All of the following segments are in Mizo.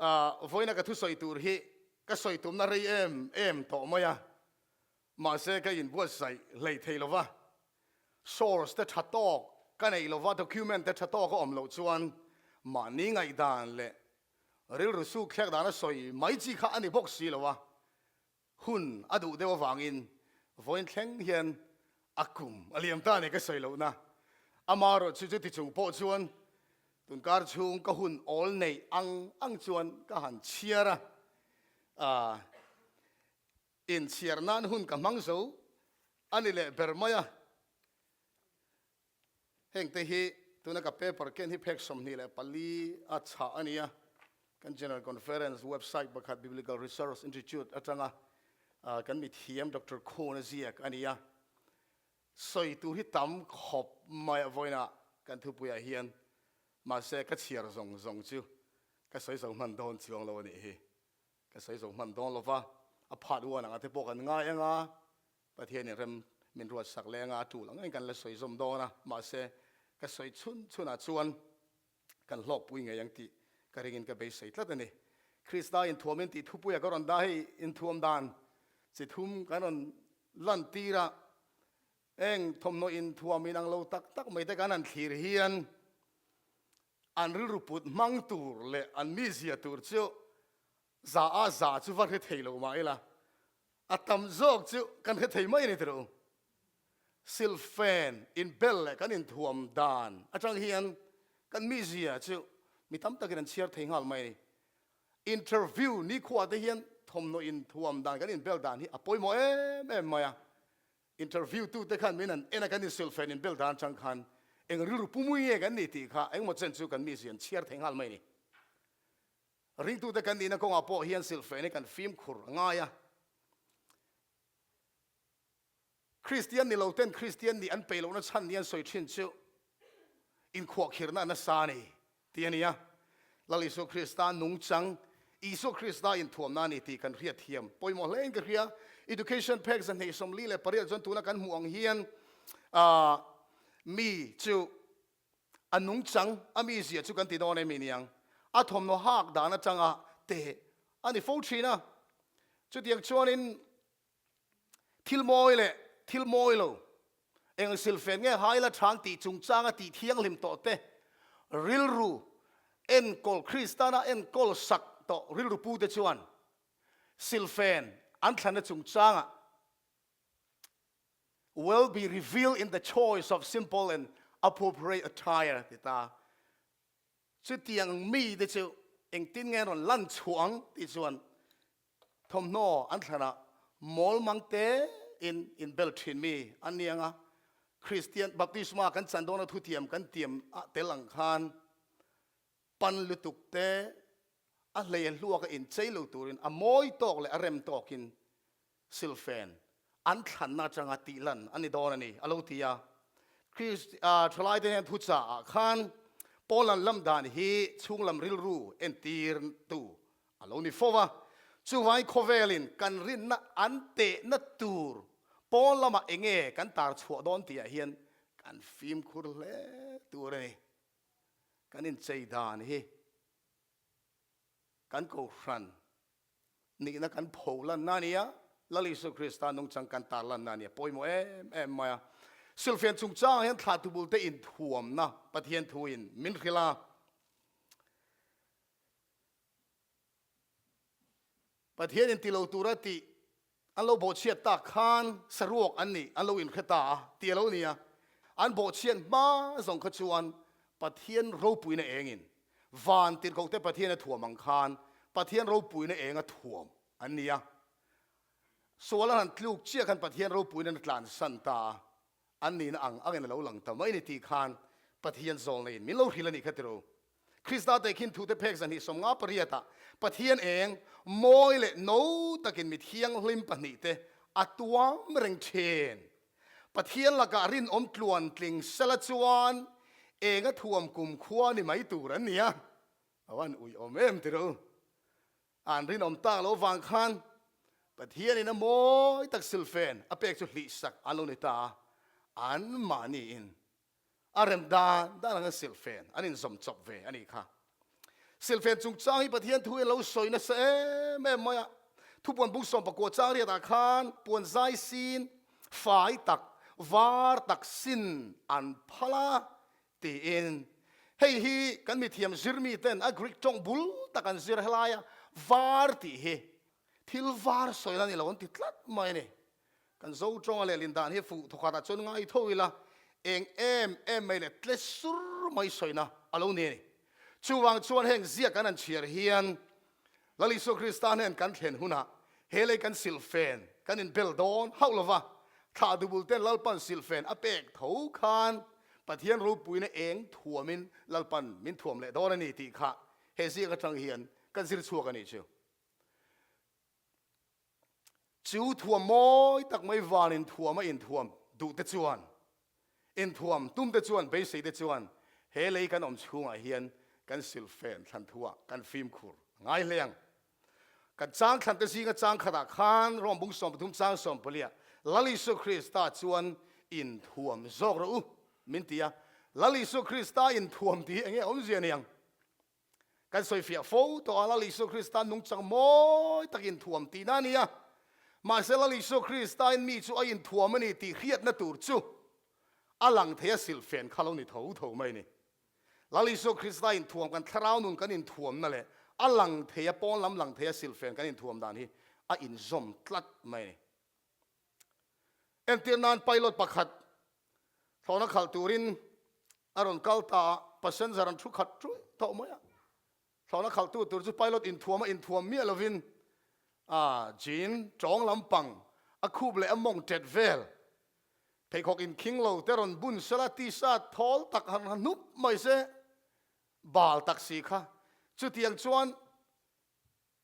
Vawiina ka thusawi tur hi ka sawi tumna rei em em tawh mai a, mahse ka inbuatsaih hlei thei lo va, source te tha tawk ka neih lo va, document te tha tawk a awm loh chuan mahni ngaihdan leh rilru sukthlek dana sawi mai chi kha a ni bawk si lo a, Hun a duh deuh avangin vawiin thleng hian a kum a liam ta a ni ka sawi lohna. Amaherawh chu chuti chung pawh chuan tunkar chhung ka hun awl neih ang ang chuan ka han chhiar a, ah inchhiar nan hun ka hmang zo a ni leh ber mai a. Hengte hi tuna ka paper ken hi phek 24 a chhah a ni a, kan General Conference website pakhat Biblical Research Institute atanga kan mithiam Doctor Khun a ziak a ni a. Sawi tur hi tam khawp mai a vawiinah kan thupuiah hian, mahse ka chhiar zawng zawng chu ka sawi zo hman dawn chuang lo a nih hi. Ka sawi zo hman dawn lova, a phat uan anga te pawh kan ngai ang a, Pathianin rem min ruat sak leng a, a tul ang engin kan la sawi zawm dawn a, mahse ka sawi chhun chhunah chuan kan hlawkpui ngei ang tih ka ringin ka beisei tlat a ni. Krista inthuamin tih thupuia ka rawn dah hei inthuam dan chi thum kan rawn lan tir a, eng thawmhnaw inthuam inang lo tak tak mai te kan han thlir hian an rilru put hmang tur leh an mizia tur chu Za a za chu va hre thei lo mah ila, a tam zawk chu kan hre thei mai a ni tiro. Silhfen inbel leh kan inthuam dan atang hian kan mizia chu mi tam takin an chhiar thei nghal mai a ni. Interview nikhua te hian thawmhnaw inthuam dan kan inbel dan hi a pawimawh em em mai a. Interview tute khan min an en a kan insilhfen inbel dan atang khan eng rilru pumui nge kan ni tih kha engemaw chen chu kan mizia an chhiar thei nghal mai a ni. Ringtute kan nihna kawngah pawh hian silhfen hi kan fimkhur a ngai a. Kristian ni loten Kristian nih an peih lohna chhan ni an sawi thin chu inkhuahkhirhna a nasa a ni tih a ni a. Lal Isua Krista nungchang, Isua Krista inthuamna a ni tih kan hriatthiam pawimawh hle in ka hria. Education phek 248 chuan tuna kan hmuh ang hian mi chu A nungchang, a mizia chu kan ti dawn em iniang, a thawmhnaw hak dan atanga teh a ni fo thin a. Chutiang chuanin thil mawi leh thil mawi lo, eng silfen nge haila chang tih chungchanga tih thianghlim tawh te, rilru enkawl, Kristana enkawl sak tawh rilru pute chuan silfen an thlanna chungchangah, will be revealed in the choice of simple and appropriate attire ti ta. Chutiang mi te chu engtin nge an rawn lan chhuah ang tih chuan thawmhnaw an thlanah mawl mang te in inbel thin mi an ni ang a. Kristian baptisma kan chan dawna thutiam kan tiam ah tel ang khan pan lutuk te a hlei a hluak a inchei lo turin a mawi tawk leh a rem tawkin silfen an thlanna atanga tihlan a ni dawn a ni, a lo ti a. Thalaite hian thuchah ah khan Paul-a'n lam dan hi chhunglam rilru entirtu a lo ni fo va. Chuvangin khawvelin kan rinna an tehna tur Paul lamah enge kan tar chhuah dawn tihah hian kan fimkhur hle tur a ni. Kan inchei dan hi kan kohhran nihna kan pho lanna a ni a, Lal Isua Krista nungchang kan tar lanna a ni a, pawimawh em em mai a. Silhfian chungchangah hian thlah tubulte inthuamna Pathian thuin min hrilh a. Pathianin ti lo tura tih an lo bawhchhiat tak khan saruak an nih an lo inhre ta a tih a lo ni a. An bawhchhiat hma zawng kha chuan Pathian ropuina engin van tirhkohte Pathian a thuam ang khan Pathian ropuina eng a thuam an ni a. Sual an han tluk chiah khan Pathian ropuina an tlansan ta a, an nihna ang angin a lo lang ta mai a ni tih khan Pathian zawlneiin min lo hrilh a nih kha tiro. Krista tehkhin thute phek 258 ah Pathian eng, mawi leh no takin mi thianghlim pahnihte a tuam reng thin. Pathian lakah rinawm tluan tling sela chuan eng a thuam kum khua ni mai tur an ni a. A van uiawm em ti rawh u. An rinawm tak lo vang khan Pathianin a mawi tak silfen a pek chu hlihsak an lo ni ta a, anmahniin a rem dan dan anga silfen an inzawm chawp ve a nih kha. Silhfen chungchang hi Pathian thu in lo sawi nasa em em mai a. Thupuan bung 19 chang riatah khan puan zai sin fai tak, var tak sin an phal a tiin. Hei hi kan mithiam zirmi ten a Greek tawng bul tak an zir helai a, var tih hi thil var sawina ni lo an ti tlat mai a ni. Kan Zo tawnga lehlin dan hi fuh thawkhatah chuan ngai tho ila, eng em em mai leh tle sur mai sawina a lo ni a ni. Chuvang chuan heng ziak kan han chhiar hian Lal Isua Krista hnen kan thlen hunah he lei kan silhfen kan inbel dawn hauh lova, thlah dubul ten Lalpan silhfen a pek tho khan Pathian ropuina eng thuamin Lalpan min thuam leh dawn a ni tih kha he ziak atang hian kan zir chhuak a nih chu. Chu thuam mawi tak mai van inthuam a inthuam duh te chuan, inthuam tum te chuan, beisei te chuan he lei kan awm chhungah hian kan silhfen thlan thuah kan fimkhur a ngai hle ang. Kan chang thlan te zinga chang khatah khan Rom bung 13 chang 14 ah Lal Isua Krista chuan inthuam zawk rawh u min ti a. Lal Isua Krista inthuam tih hi enge awmzia niang? Kan sawi fiah fo tawh a, Lal Isua Krista nungchang mawi tak inthuam tihna a ni a. Mahse Lal Isua Kristain mi chu a inthuam a ni tih hriatna tur chu a lang thei a silhfen kha lo ni tho tho mai a ni. Lal Isua Krista inthuam kan thlarau nun kan inthuamna leh a lang thei a pawn lam lang thei a silhfen kan inthuam dan hi a inzawm tlat mai a ni. Entir nan pilot pakhat thlawhna khalh turin a rawn kal ta a, passenger an thu khat ṭuih tawh mai a. Thlawhna khalhtu tur chu pilot inthuam a inthuam miah lovin a jean tawng lampang a khup leh a mawng ṭet vel pheikhawk inkhing lo te rawn bun sela t-shirt thawl tak han ha hnup mai se bal tak si kha chutiang chuan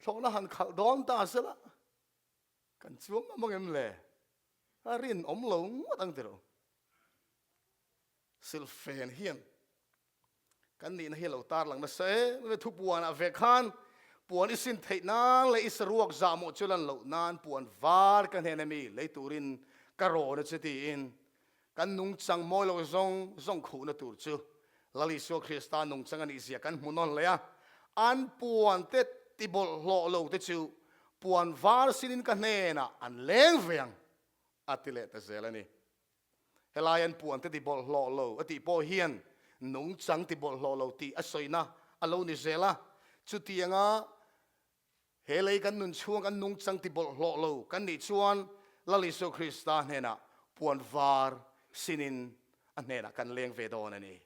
thlawhna han khalh dawn ta sela Kan chuang ngam ang em le? A rinawm lo ngawt ang tiraw? Silhfen hian kan nihna hi a lo tarlang nasa em em a, thupuanah ve khan puan i sin theih nan leh i saruak zahmawh chu lan loh nan puan var ka hnen ami lei turin ka rawn a che tiin kan nungchang mawi lo zawng zawng khuhna tur chu Lal Isua Krista nungchang a nih zia kan hmu nawn leh a, an puan te ti bawlhhlawh lo te chu puan var sinin ka hnenah an leng ve ang a ti leh ta zel a ni. Helai an puan te ti bawlhhlawh lo a tih pawh hian nungchang ti bawlhhlawh lo tih a sawina a lo ni zel a, chutianga He lei kan nun chhung kan nungchang ti bawlhhlawh lo kan nih chuan Lal Isua Krista hnenah puan var sinin a hnenah kan leng ve dawn a ni.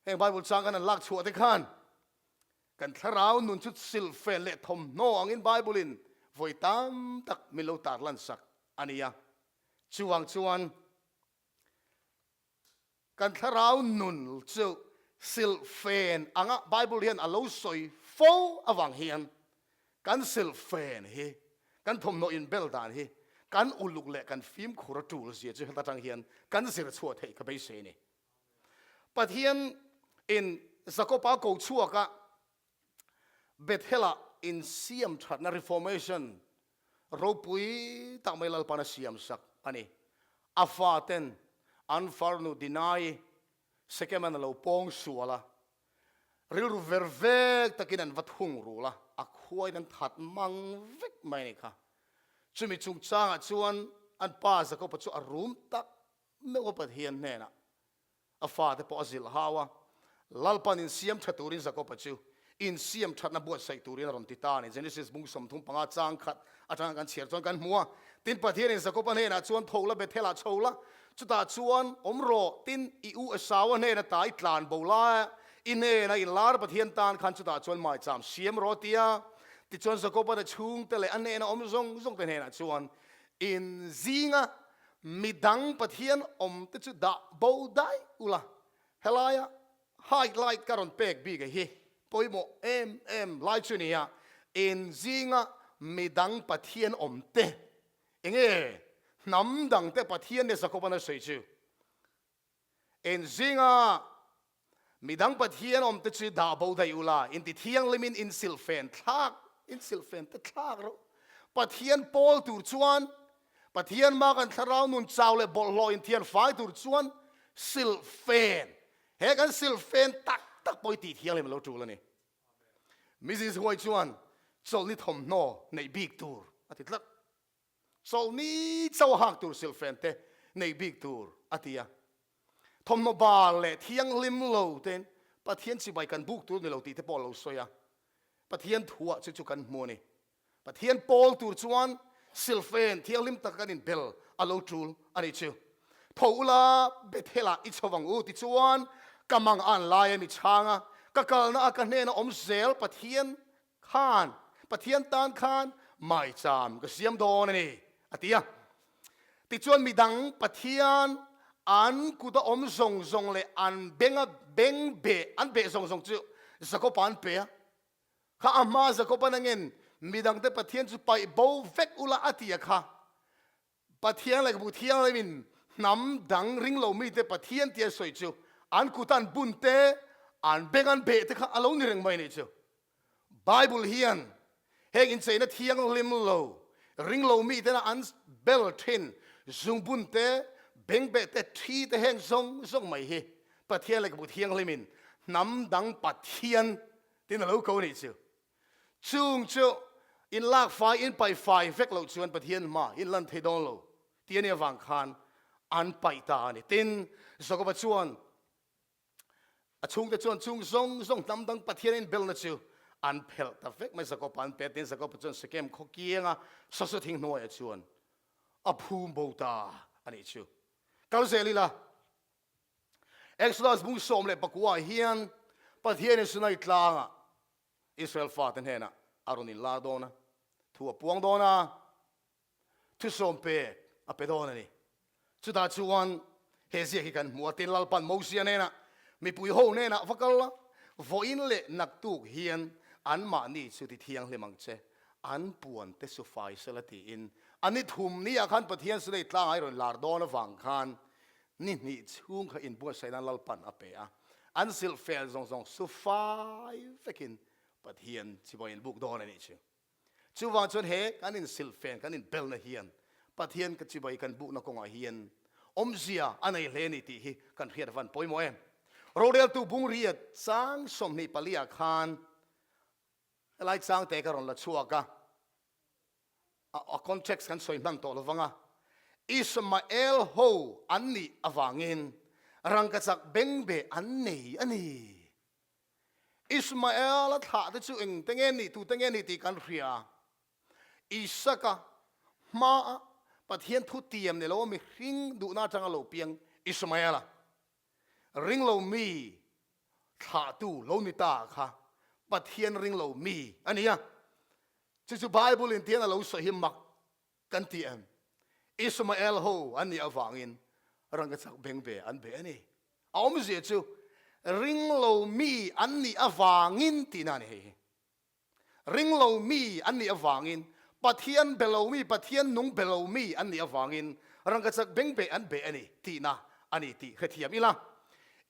Heng Bible chang kan han lak chhuah te khan kan thlarau nun chu silhfen leh thawmhnaw angin Bible in vawi tam tak min lo tarlan sak a ni a. Chuvang chuan Kan thlarau nun chu silhfen anga Bible hian a lo sawi fo avang hian kan silhfen hi, kan thawmhnaw inbel dan hi kan uluk leh kan fimkhur a tul zia chu heta tang hian kan zir chhuah theih ka beisei a ni. Pathian in Jakoba ko chhuaka Bethel-ah insiam thatna, reformation, ropui tak mai Lalpan a siam sak a ni. A faten an farnu Dinai Sekeman a lo pawng sual a, rilru ver vek takin an va thung rul a, a khuain an that mang vek mai a ni kha. Chumi chungchangah chuan an pa Jakob-a chu a rum tak meuh a Pathian hnenah A fate pawh a zilh hau a, Lalpan insiam tha turin Jakoba chu insiam thatna buatsaih turin a rawn ti ta a ni. Genesis bung 35 chang khat atanga kan chhiar chuan kan hmu a, Tin, Pathianin Jakoba hnenah chuan, Tho la, Bethel-ah chho la, chutah chuan awm rawh, tin, i u Esau-a hnena ta i tlan bo la, i hnena inlar Pathian tan khan chutah chuan maicham siam rawh, a ti a. Tichuan Jakoba te chhungte leh a hnena awm zawng zawngte hnenah chuan inzinga Midang Pathian awm te chu dah bo daih ula, helaia highlight ka rawn pek bik a hi pawimawh em em lai chu nia, in zinga midang Pathian awm te enge hnam dang te Pathian te Jakoban a sawi chu in zinga Midang Pathian awm te chu dah bo daih ula, inti thianghlimin in silhfen thlak, in silhfen te thlak reuh. Pathian pawl tur chuan, Pathian hma kan thlarau nun chau leh bawlhhlawh inthian fai tur chuan silhfen. He kan silhfen tak tak pawh hi tih thianghlim a lo tul a ni. Mrs Huai chuan chawlhni thawmhnaw neih bik tur a ti tlat. Chawlhni chauh a hak tur silhfen te neih bik tur a ti a. Thawmhnaw bal leh thianghlim lo ten Pathian chibai kan buk tur ni lo tih te pawh a lo sawi a. Pathian thuah chu chu kan hmu a ni. Pathian pawl tur chuan silhfen thianghlim tak kan inbel a lo tul a nih chu. Tho ula Bethel-ah i chho ang u tichuan ka mang an lai a mi chhang a, ka kalna a ka hnena awm zel Pathian khan Pathian tan khan maicham ka siam dawn a ni a ti a. Tichuan midang Pathian an kuta awm zawng zawng leh an benga beng beh an beh zawng zawng chu Jakob-a an pe a. Kha a hma Jakob-a nangin midangte Pathian chu paih bo vek ula a ti a kha. Pathian lehkhabu thianghlimin hnam dang ringlo mite Pathian tia sawi chu an kut an bun te, an beng an beh te kha a lo ni reng mai a nih chu. Bible hian heng incheina thianghlim lo ringlo mitena an bel thin zungbun te, beng beh te, thi te heng zawng zawng mai hi Pathian lehkhabu thianghlimin hnam dang Pathian Tin a lo ko nih chu. Chung chu in lak fai in paih fai vek loh chuan Pathian hma in lan thei dawn lo tih a nih avang khan an paih ta a ni. Tin, Jakoba chuan a chhungte chuan chung zawng zawng hnam dang Pathian in belna chu an phelh ta vek mai. Jakoba an pe a, tin Jakoba chuan Sekem khaw kianga sasu thing hnuaiah chuan a phum bo ta a nih chu. Kal zel ila. Exodus bung 19 ah hian Pathianin Sinai tlangah Israel fate hnenah a rawn inlar dawn a, thu a puang dawn a, thusawm pek a pe dawn a ni. Chutah chuan he ziak hi kan hmu a, tin Lalpan Mosia hnenah, Mipui ho hnenah va kal la, vawiin leh naktuk hian anmahni chu ti thianghlim ang che, an puan te su fai sela tiin a ni thum ni ah khan Pathian Sinai tlangah i rawn lar dawn avang khan Ni hnih chhung kha inbuatsaih nan Lalpan a pe a, an zilh fel zawng zawng su fai vekin Pathian chibai in buk dawn a nih chu. Chuvang chuan he kan insilh fen kan inbelna hian Pathian ka chibai kan bukna kawngah hian awmzia a nei hle a ni tih hi kan hriat a van pawimawh em. Roreltu bungriat chang 24 ah khan helai changte ka rawn la chhuak a. A context kan sawi hman tawh lovang a, Ismael ho an nih avangin rangkachak bengbeh an nei a ni. Ismael a thlah te chu eng te nge nih, tu te nge nih tih kan hria. Isaka hmaa Pathian thu tiam ni lo a mihring duhna atanga lo piang Ismaela ringlo mi thlahtu lo ni ta kha Pathian ringlo mi a ni a. Chu chu Bible in tiang a lo sawi hi mak kan ti em? Ismael ho an nih avangin rangkachak beng ve an be a ni. A awmzia chu ringlo mi an nih avangin tihna a ni hei hi. Ringlo mi an nih avangin, Pathian be lo mi, Pathian nung be lo mi an nih avangin rangkachak beng be an be a ni tihna a ni tih hrethiam ila.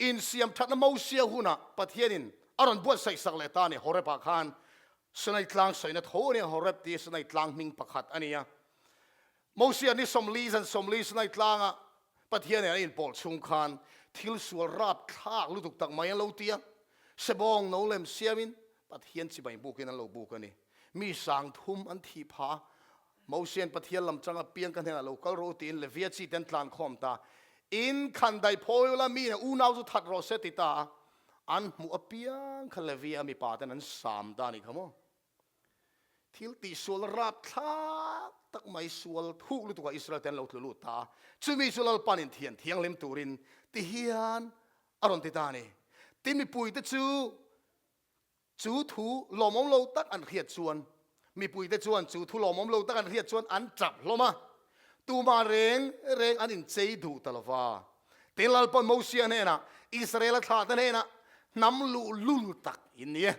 Insiam thatna Mosia hunah Pathianin a rawn buatsaih sak leh ta a ni. Horeb-ah khan Sinai tlang sawina tho a nia, Horeb tih Sinai tlang hming pakhat a nia. Mosia ni 40 zan 40 Sinai tlanga Pathian nen an inpawlh chhung khan thil sual rap thlak lutuk tak mai an lo ti a, sebawng no lem siamin Pathian chibai bukin an lo buk a ni. Mi 3000 an thih phah a, Mosia'n Pathian lam changa piang ka hnenah lo kal rawh u tiin Levia chi te an tlan khawm ta. In khan daih phawi ula mi nen unau chu that rawh se ti ta a, an hmuh apiang kha Levia mipa ten an sam ta a nih kha maw. Thil tihsual rapthlak tak mai sual thuk lutukah Israel te an lo tlu lut ta a, chumi chu Lalpan in thian thianghlim turin ti hian a rawn ti ta a ni. Tin mipuite chu Chu thu lawmawm lo tak an hriat chuan mipuite chuan chu thu lawmawm lo tak an hriat chuan an tap hlawm a, tumah reng reng an inchei duh ta lo va. Tin Lalpawn Mosia hnenah, Israela thlahte hnenah, Hnam luhlul tak in ni e.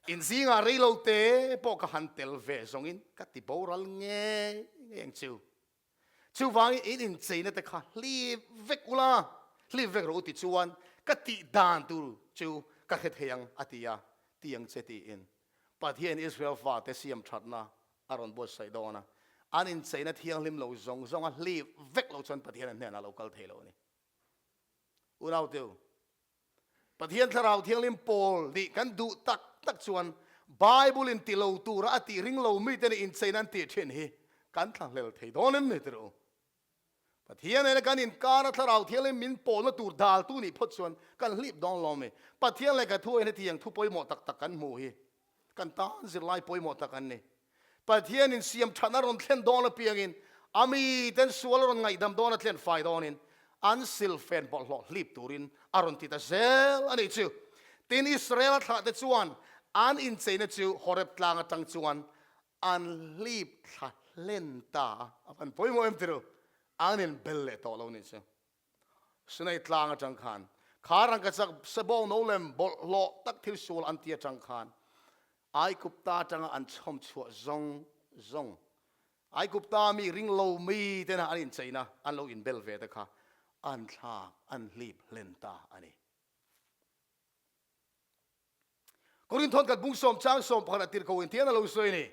In zingah rei lo te pawh ka han tel ve zawngin ka ti boral ngei ngei ang chu. Chuvangin in incheina te kha hlip vek ula, hlip vek rawh u ti chuan ka tih dan tur chu ka hre thei ang a ti a, ti ang che tiin Pathian Israel fate siam thatna a rawn buatsaih dawn a, an incheina thianghlim lo zawng zawnga hlip vek lo chuan Pathian a hnenah a lo kal thei lo a ni. Unauteu. Pathian Thlarau Thianghlim pawl nih kan duh tak tak chuan Bible in ti lo tura a tih ring lo mite nih incheina an tih thin hi kan thlahlel thei dawn em ni tirh u? Pathian nena kan inkara Thlarau Thianghlim min pawlna tur daltu nih phawt chuan kan hlip dawn lo mi. Pathian lehkha thu hian hetiang thu pawimawh tak tak kan hmuh hi kan tan zirlai pawimawh tak an ni. Pathianin siam thatna rawn thlen dawn apiangin a miten sual a rawn ngaihdam dawn a thlen fai dawnin an silfen bawlhhlawh hlip turin a rawn ti ta zel a nih chu. Tin, Israela thlahte chuan an incheina chu Horeb tlang atang chuan an hlip thla hlen ta a, a van pawimawh em tiru, an inbel leh tawh lo nih chu. Sinai tlang atang khan kha rangkachak sebawng no lem bawlhhlawh tak thil sual an ti atang khan Aigupta atanga an chhawm chhuah zawng zawng Aigupta mi ring lo mi tena an incheina an lo inbel ve te kha an thlak an hlip hlen ta a ni. Korinthon khat bung sawm chang 11 a tir ko in tian a lo sawi a ni.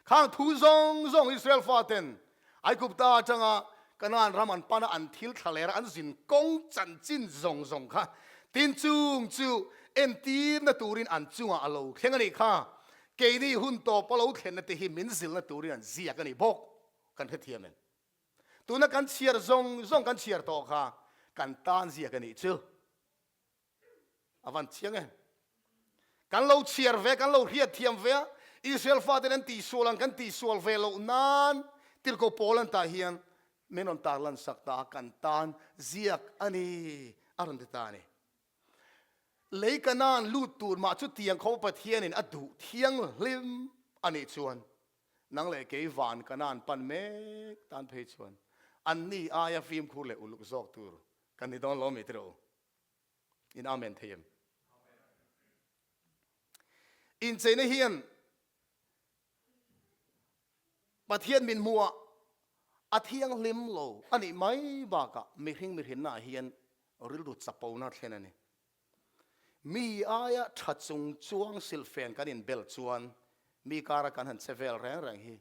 Khang thu zawng zawng Israel faten Aigupta atanga Kanaan ram an pana an thil thlaler an zin kawng chanchin zawng zawng kha tin chung chu entirna turin an chungah a lo thleng a nih kha. Keini hun tawp a lo thlenna te hi min zilna turin an ziak a ni bawk kan hrethiam em? Tuna kan chhiar zawng zawng kan chhiar tawh kha kan tan ziak a nih chu. A van chiang em? Kan lo chhiar ve, kan lo hriat thiam ve a, Israel faten an tihsual ang kan tihsual ve loh nan tirhkoh Paul an tah hian min rawn tarlan sak ta a, kan tan ziak a ni a rawn ti ta a ni. Lei Kanaan lut tur mah chu tiang khawpa Pathianin a duh thianghlim a nih chuan nang leh kei van Kanaan pan mek tan phei chuan anni aia fimkhur leh uluk zawk tur kan ni dawn lo mi tirh u. In Amen thei em? Incheina hian Pathian min hmuh a thianghlim lo a nih mai bakah mihring mihrinna ah hian rilru chapona thlen a ni. Mi aia tha chung chuang silfen kan inbel chuan mi kara kan han che vel reng reng hi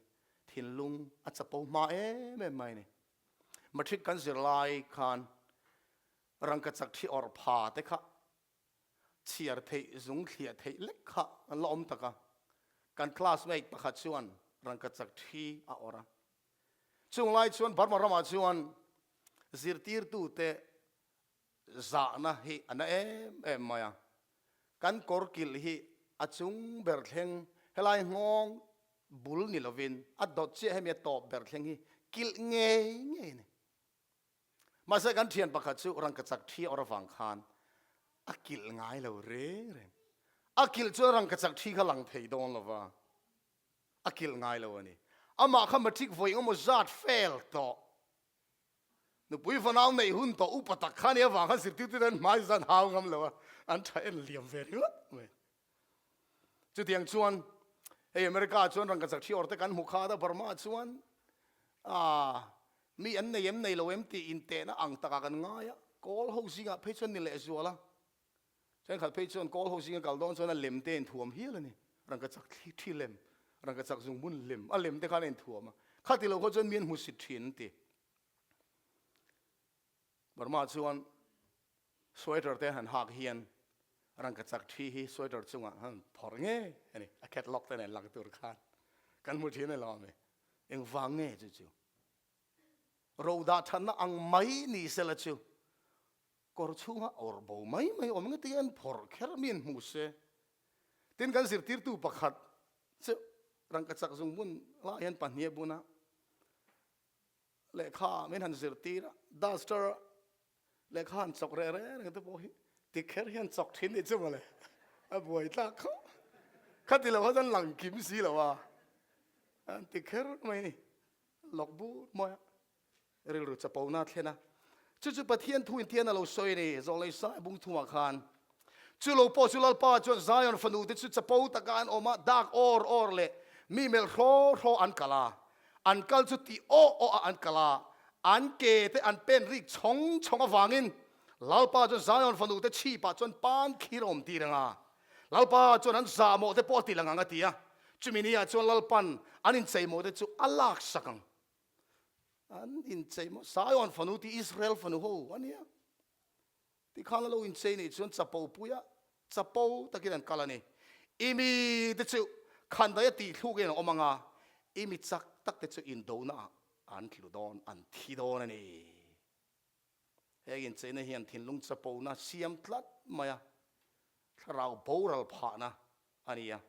thinlung a chapo hma em em mai a ni. Matric kan zir lai khan Rangkachak thi awrh pha te kha chhiar theih zung thliah theih lek kha an la awm tak a. Kan classmate pakhat chuan rangkachak thi a awrh a. Chung lai chuan Burma ramah chuan zirtirtute zahna hi a na em em mai a. Kan kawr kilh hi a chung ber thleng helai nghawng bul ni lovin a dawt chiah hemi a tawp ber thleng hi kilh ngei ngei a ni. Mahse kan thian pakhat chu rangkachak thi awr avang khan a kilh ngai lo reng reng. A kilh chuan rangkachak thi kha lang thei dawn lo va, a kilh ngai lo a ni. Amah kha matric vawi engemaw zat fail tawh, nupui fanau neih hun tawh upa tak kha nia avang khan zirtirtute an hmai zan hau ngam lo a, an tha en liam ve ringawt mai. Chutiang chuan hei America ah chuan rangkachak thi awr te kan hmu khat a, Burma ah chuan aah mi an nei em nei lo em tih intehna ang takah kan ngai a, kawl ho zingah phei chuan ni lehzual a, thenkhat phei chuan kawl ho zinga kal dawn chuan a lem te a inthuam hial a ni, rangkachak thli thi lem, rangkachak zungbun lem, a lem te khan a inthuam a, khati lo khaw chuan mi an hmusit thin an ti. Burma chuan sweater te han hak hian rangkachak thi hi sweater chungah han phawrh nge a ni, a catalog te nen lang tur khan kan hmu thin a lo a mi. Engvang nge chu chu? Ro dah thatna ang mai ni sela chu kawr chhunga awrh bo mai mai awm nge tia an phawrh kher mi an hmu se. Tin kan zirtirtu pakhat chu rangkachak zungbun lai hian pahnih a bun a, lehkha min han zirtir a, duster lehkha han chawk reh reng reng te pawh hi ti kher hian chawk thin nih chu mawle a buai tlak khawp. Khati lo kha chuan lang kim si lo a, an ti kher mai a ni. Lawk bur mawi a, rilru chapona a thlen a. Chu chu Pathian thu intian a lo sawi a ni, Zawlei Sai bung thumah khan. Chu lo pawh chu Lalpa chuan Zion fanu te chu chapo taka an awm a, dak awr awr leh mi melh hraw hraw an kal a. An kal chu ti aw aw a an kal a, an ke te an pen rik chhawng chhawng avangin Lalpa chuan Zion fanu te chhipah chuan pan khir a awm tir ang a. Lalpa chuan an zahmawh te pawh a ti lang ang a ti a. Chumi ni ah chuan Lalpan an incheimawh te chu a laksak ang. An incheimawh, Zion fanu ti Israel fanu ho a nia. Tikhan a lo inchei nih chuan chapo puia. Chapo takin an kal a ni. I mi te chu khandaih a tih thlukin an awm ang a, i mi chak tak te chu indona ah an tlu dawn, an thi dawn a ni. Heng incheina hian thinlung chapona siam tlat mai a, thlarau boral phahna a ni a.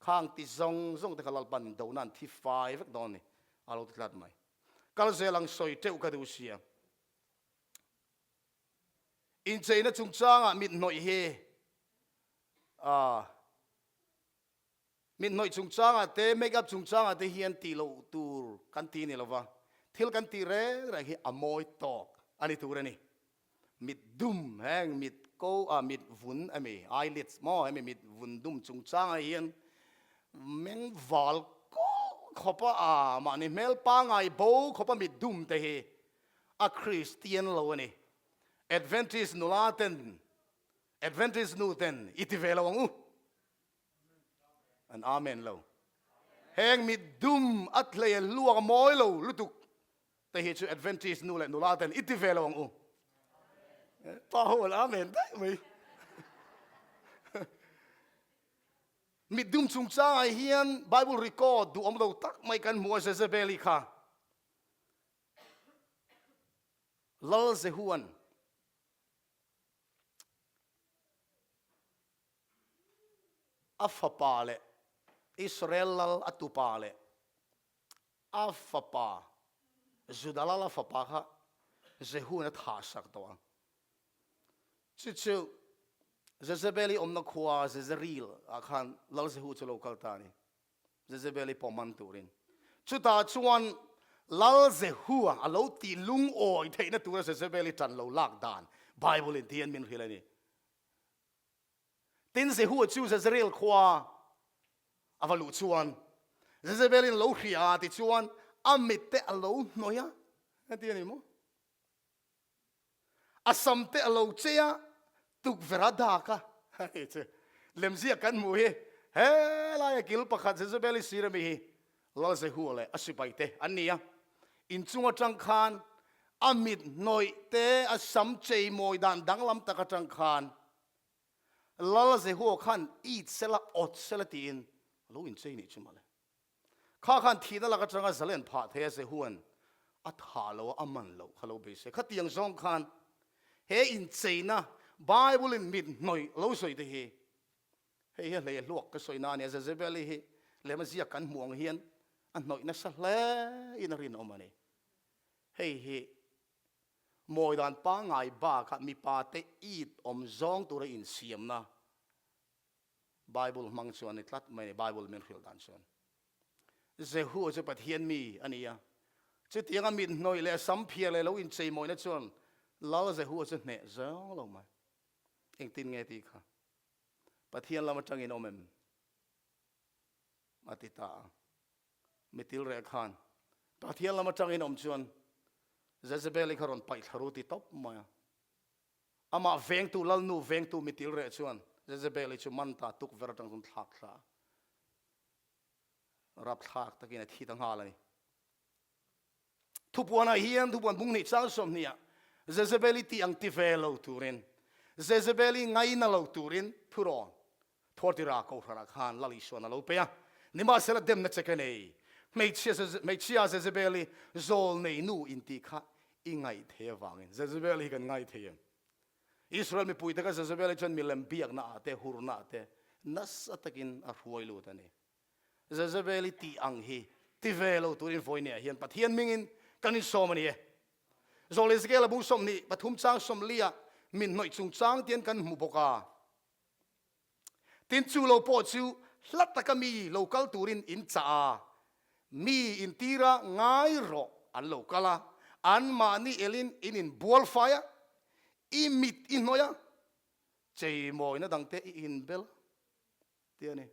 Khang ti zawng zawng te kha Lalpan indona an thi fai vek dawn a ni, a lo ti tlat mai. Kal zel ang sawi teuh ka duh sia. Incheina chungchangah mit hnawih hi mit hnawih chungchangah te, make up chungchangah te hian tih loh tur kan ti ni lova, thil kan tih reng reng hi a mawi tawk a ni tur a ni. Mit dum heng mit ko a mit vun emi eyelids maw hemi mit vun dum chungchangah hian meng val kawlh khawpa a mahni hmel pangai bo khawpa mit dum te hi a Kristian lo a ni. Adventist nula ten, Adventist nu ten i ti ve lo ang u. An amen lo. Heng mit dum a tlei a hluak a mawi lo lutuk te hi chu Adventist nu leh nula ten i ti ve lo ang u. Pa ho an amen daih mai. Mit dum chungchangah hian Bible record duhawm lo tak mai kan hmu a Jezebeli kha. Lal Jehua'n a fapa leh Israel lal a tupa leh a fapa Juda lal a fapa kha Jehua'n a thahsak tawh a. Chu chu Jezebeli awmna khua Jezreel ah khan Lal Jehu chu lo kal ta a ni. Jezebel-i pawh man turin. Chutah chuan Lal Jehua a lo tih lungawi theihna tura Jezebel-i ṭan lo lak dan Bible-in ti hian min hrilh a ni. Tin, Jehua chu Jezreel khua a va luh chuan Jezebel-in lo hria a, tichuan a mitte a lo hnawih a, a ti a ni maw? A sam te a lo chei a, tukverh a dak a. Hei chu lemziak kan hmuh hi helaia kil pakhat Jezebel-i sir ami hi Lal Jehua leh a sipai te an ni a. Inchung atang khan a mit hnawih te, a sam chei mawi dan danglam tak atang khan Lal Jehua khan it sela, awt sela tiin a lo inchei nih chu mawle. Kha khan thihna lak atanga zalen phah thei a Jehua'n a thah lo a, a man loh kha lo beisei. Khatiang zawng khan he incheina Bible-in mit hnawih lo sawi te hi, hei hi a hlei a hluak ka sawi na a nia, Jezebel-i hi lem a ziak kan hmuh ang hian a hnawih nasa hle in a rinawm a ni. Hei hi mawi dan pangngai bakah mipa te it awm zawng tura insiamna Bible hmang chuan ni tlat mai a ni, Bible min hrilh dan chuan. Jehu chu Pathian mi a ni a, chutianga mit hnawih leh sam phiar leh lo incheimawina chuan Lal Jehu chu hneh zawng lo mai. Engtin nge tih kha? Pathian lam atangin awm em? A ti ta a. Mitil reh khan Pathian lam atangin awm chuan Jezebel-i kha rawn paih thla ru ti tawp mai a. Amah vengtu Lalnu vengtu mitil reh chuan Jezebel-i chu man ta tukverh atang chuan thlak thla a, rapthlak takin a thi ta nghal a ni. Thupuanah hian thupuan bung hnih chang 20 ah Jezebel-i tih ang ti ve lo turin, Jezebel-i ngaina lo turin thurawn Thuartira Kohhranah khan Lal Isuan a lo pe a. Nimahsela demna che ka nei, hmeichhia hmeichhia Jezebel-i zawl nei nu intih kha i ngaih thei avangin Jezebel hi kan ngai thei em? Israel mipuite kha Jezebel-i chuan milem biakna ah te, hurna ah te nasa takin a hruai lut a ni. Jezebel-i tih ang hi ti ve lo turin vawineah hian Pathian hmingin kan insawm a ni e. Zawl Ezekiel-a bung 23 chang 40 ah min hnawih chungchang tian kan hmu bawk a. Tin, chu lo pawh chu hla taka mi lo kal turin in chah a, mi intira ngai rawh an lo kal a, anmahni elin in inbual fai a, i mit i hnawih a, cheimawina dangte i inbel a, tih a ni.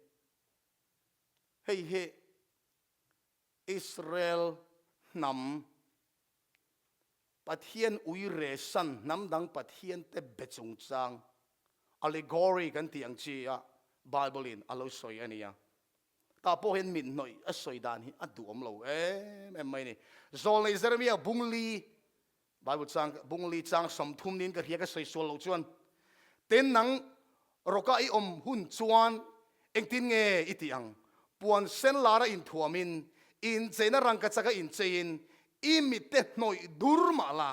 Hei hi Israel hnam Pathian ui resan hnam dang Pathian te be chungchang allegory kan tih ang chi a Bible in a lo sawi a nia. Tah pawh hian mit hnawih a sawi dan hi a duhawm lo em em mai a ni. Zawlnei Jeremiah bungli Bible chang bungli chang 30 niin ka hria ka sawi sual loh chuan tin nang. Rawka i awm hun chuan engtin nge i tih ang? Puan sen lara inthuamin, incheina rangkachaka incheiin i mitte hnawih dur mah la,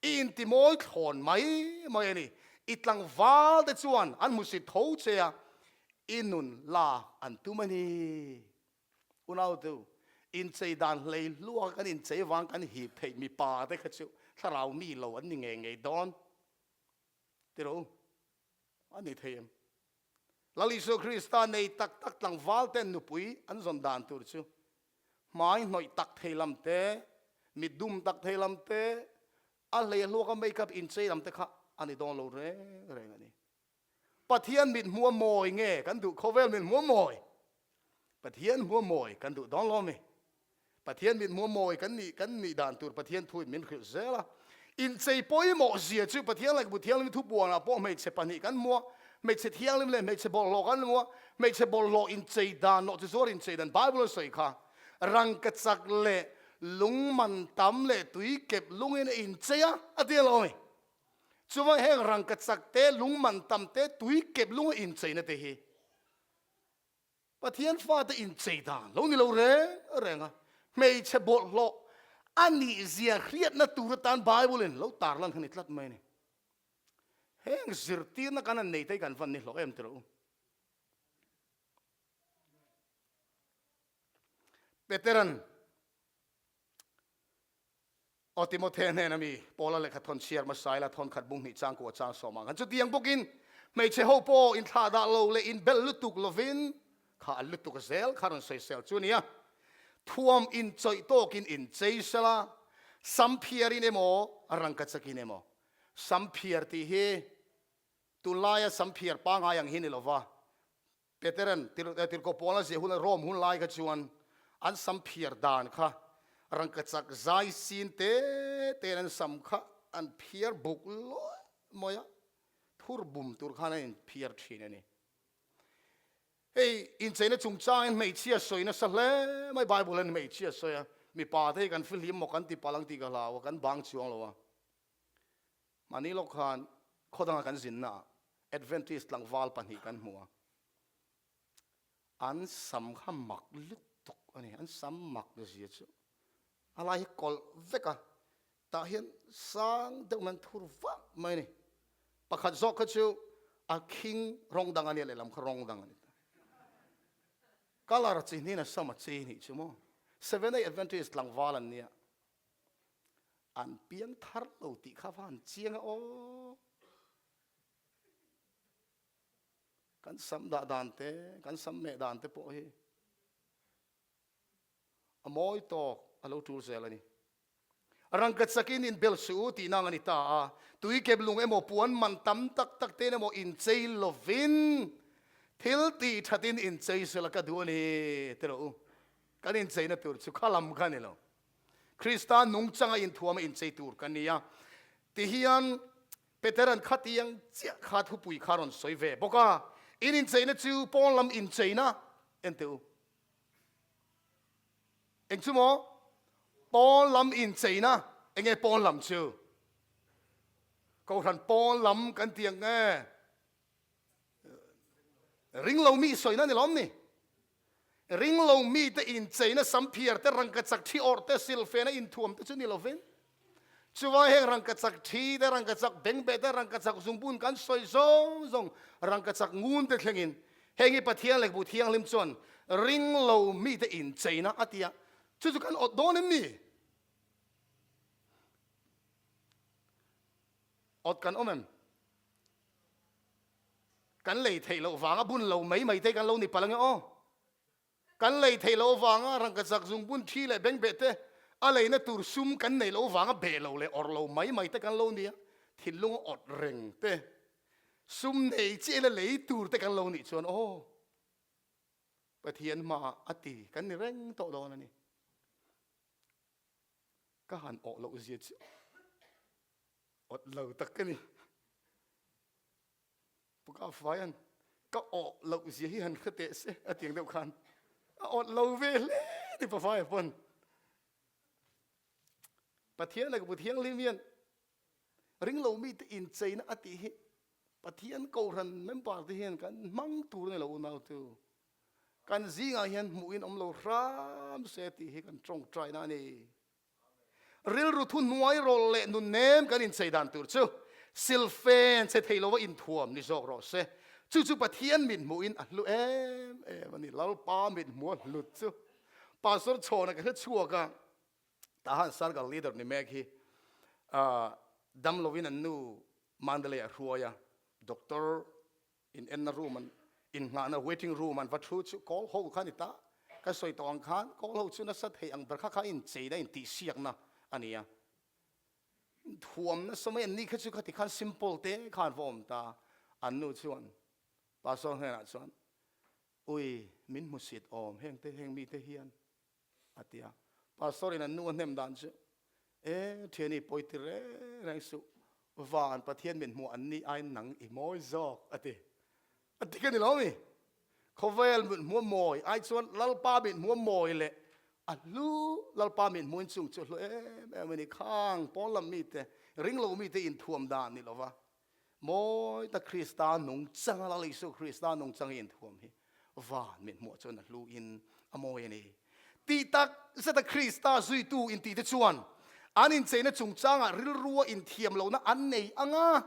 i intimawi thlawn mai mai a ni. I tlangval te chuan an hmusit tho che a, i nun lak an tum a ni. Unaute, inchei dan hlei hluak kan inchei vang kan hip theih mipa te kha chu thlarau mi lo an ni ngei ngei dawn. Ti rawh u. A ni thei em? Lal Isua Krista nei tak tak tlangval ten nupui an zawn dan tur chu hmai hnawih tak thei lam te, mit dum tak thei lam te, a hlei a hluaka makeup inchei lam te kha a ni dawn lo reng reng a ni. Pathian mit hmuh a mawi nge kan duh khawvel mit hmuh a mawi? Pathian hmuh a mawi kan duh dawn lo mi? Pathian mit hmuh a mawi kan nih kan nih dan tur Pathian thuin min hrilh zel a. Inchei pawimawh zia chu Pathian lehkhabu thianghlim thupuanah pawh hmeichhe pahnih kan hmu a, hmeichhe thianghlim leh hmeichhe bawlhhlawh kan hmu a, hmeichhe bawlhhlawh inchei dan nawh chi zuar inchei dan Bible a sawi kha rangkachak leh lungman tam leh tuikep lungin a inchei a, a ti alawm i. Chuvang heng rangkachak te, lungman tam te, tuikep lunga incheina te hi Pathian fate inchei dan lo ni lo reng reng a, hmeichhe bawlhhlawh a nihzia hriatna tur atan Bible in lo tarlan kha ni tlat mai a ni. Heng zirtirna kan han nei te hi kan van ni hlawh em tiraw u? Peteran Aw Timothe hnena mi Paula lehkha thawn chhiar hmasa ila thawn khat bung hnih chang kua chang sawm ang khan chutiang bawkin hmeichhe ho pawh inthlah dah lo leh inbelh lutuk lovin kha an lutuk zel kha rawn sawisel chu a nia. Thuam inchawih tawkin inchei sela, sam phiarin emaw rangkachakin emaw sam phiar tih hi tunlaia sam phiar pangngai ang hi ni lova Peteran tirhkoh Paula ziah hun Rome hun lai kha chuan an sam phiar dan kha rangkachak zai sin te tein an sam kha an phiar buk luai mai a, thur bum tur khan an inphiar thin a ni. Hei incheina chungchangin hmeichhia sawi nasa hle mai, Bible hian hmeichhia sawi a, mipa te hi kan fihlim maw kan ti palh ang tih ka hlau a, kan bang chuang lo a. Mahni lawk khan khaw danga kan zinnaah Adventist tlangval pahnih kan hmu a, an sam kha mak lutuk a ni, an sam mak zia chu a lai hi kawlh vek a, tah hian sang deuh mai an thur vak mai a ni. Pakhat zawk kha chu a khing rawng dang a nia, lehlam kha rawng dang a ni ta. Colour chi hnin a sam a chei nih chu maw. Seventh-day Adventist tlangval an nia. An piang thar lo tih kha va han chiang a aw. Kan sam dah dan te, kan sam meh dan te pawh hi a mawi tawk a lo tul zel a ni. Rangka chakin inbel suh u tih nang a ni ta a, tui kep lung emaw puan man tam tak tak tein emaw inchei lovin thil tih thatin inchei sela ka duh a ni ti rawh u. Kan incheina tur chu kha lam kha a ni lo. Krista nungchanga inthuama inchei tur ka ni a, tihian Petera'n khatiang chiah kha thupui kha rawn sawi ve bawk a, In incheina chu pawn lam incheina en teh u. Eng chu maw? Pawn lam incheina, enge pawn lam chu? Kohhran pawn lam kan ti ang nge? Ringlo mi sawina ni lawm ni? Ringlo mite incheina samphiar te, rangkachak thi awrh te, silfena inthuam te chu ni lovin, chuvang heng rangkachak thi te, rangkachak bengbeh te, rangkachak zungbun kan sawi zawng zawng, rangkachak ngun te thlengin heng hi Pathian lehkhabu thianghlim chuan ringlo mite incheina a ti a, chu chu kan awt dawn em ni? Awt kan awm em? Kan lei theih loh vanga bun lo mai mai te kan lo ni palh ange aw. Kan lei theih loh vanga rangkachak zungbun thi leh bengbeh te a leina tur sum kan neih loh vanga beh lo leh awrh lo mai mai te kan lo ni a, thinlung a awt reng te, sum nei chiah ila lei tur te kan lo nih chuan aw Pathian hmaah a ti kan ni reng tawh dawn a ni. Ka han awh loh zia chu awt lo tak ka ni. Pu Ka Faian ka awh loh zia hi han hre teh se a tiang deuh khan a awt lo ve hle ni Pa Faia pawn. Pathian leh ka Bu Thianghlim hian ringlo mite incheina a tih hi. Pathian Kohhran member te hian kan hmang tur a ni lo unautu. Kan zingah hian hmuhin awm lo hram se tih hi kan tawngtaina a ni. Rilru thu hnuai rawlh leh nun nem kan inchei dan tur chu silfen che thei lova inthuam ni zawk rawh se. Chu chu Pathian mit hmuhin a hlu em em a ni. Lalpa mit hmuh a hlut chu Pastor Chhawna ka hre chhuak a, Tahan Circle leader ni mek hi dam lovin an nu Mandalay a hruai a, Doctor In enna room an inngahna waiting room an va thu chu call ho kha ni ta. Ka sawi tawh ang khan call ho chu nasa thei ang ber kha kha incheina intihsiakna a ni a. Thuam nasa mai an ni kha chu khati khan simple te khan va awm ta. An nu chuan pastor hnenah chuan ui min hmusit awm heng te heng mite hian a ti a. Pastor in an nu a hnem dan chu, E, thiani pawi ti reng reng suh, van Pathian min hmuh an ni aiin nang i mawi zawk, a ti. A dik a ni lo mi? Khawvel min hmuh a mawi ai chuan Lalpa min hmuh a mawi leh a hlu, Lalpa min hmuhin chung chu a hlu em em a ni. Khang pawn lam mite, ringlo mite inthuam dan ni lova, Mawi tak Krista nungchang a Lal Isua Krista nungchang hi inthuam hi van mit hmuh chuan a hlu in a mawi a ni. Tih tak zeta Krista zuitu intih te chuan an incheina chungchangah rilrua inthiam lohna an nei ang a.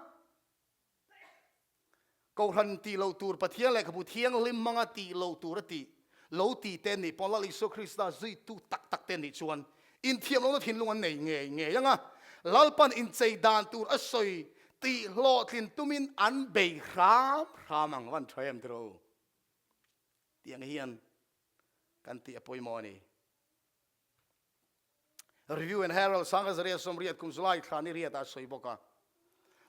Kohhran tih loh tur Pathian lehkhabu thianghlim hmanga tih loh tur a tih lo ti te nih pawh Lal Isua Krista zuitu tak tak te nih chuan inthiam lohna thinlung an nei ngei ngei ang a, Lalpan inchei dan tur a sawi tih hlawhtlin tumin an bei hram hram ang van tha em tiraw tih ang hian kan tih a pawimawh a ni. Review and Herald Sangha Zaria Sawmriat kum July thla ni riatah a sawi bawk a.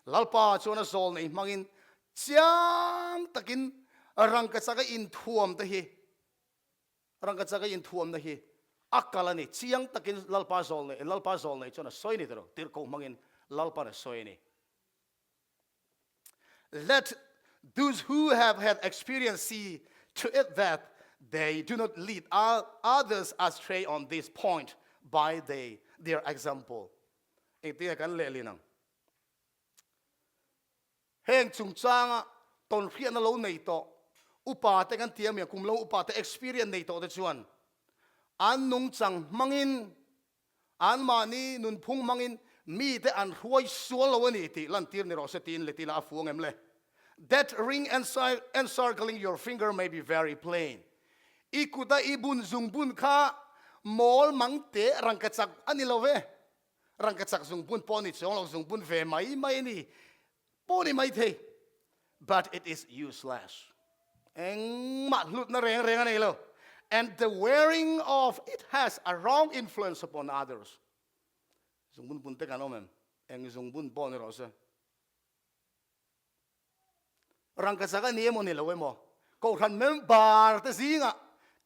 Lalpa chuan a zawl nei hmangin chiang takin rangkachak a inthuam te hi rangkachak a inthuamna hi a kal a ni. Chiang takin Lalpa zawl nei Lalpa zawl nei chuan a sawi a ni tiraw? Tirhkoh hmangin Lalpa'n a sawi a ni. Let those who have had experience see to it that they do not lead others astray on this point by they, their example. Engtinge kan lehlin ang? Heng chungchanga tawnhriatna lo nei tawh upa te kan ti ami a, kum lo upa te experience nei tawh te chuan an nungchang hmangin Anmahni nunphung hmangin mite an hruai sual lo a ni tih lantir ni rawh se tiin let ila a fu ang em le? That ring encircling your finger may be very plain. I kuta i bun zungbun kha mawl mang teh rangkachak a ni lo ve. Rangkachak zungbun pawh ni chuang lo, zungbun ve mai mai a ni pawh ni mai thei. But it is useless. Engmah hlutna reng reng a nei lo. And the wearing of it has a wrong influence upon others. Zungbun bun te kan awm em? Eng zungbun pawh ni rawh se. Rangkachak a ni emaw ni lo emaw, Kohhran member te zingah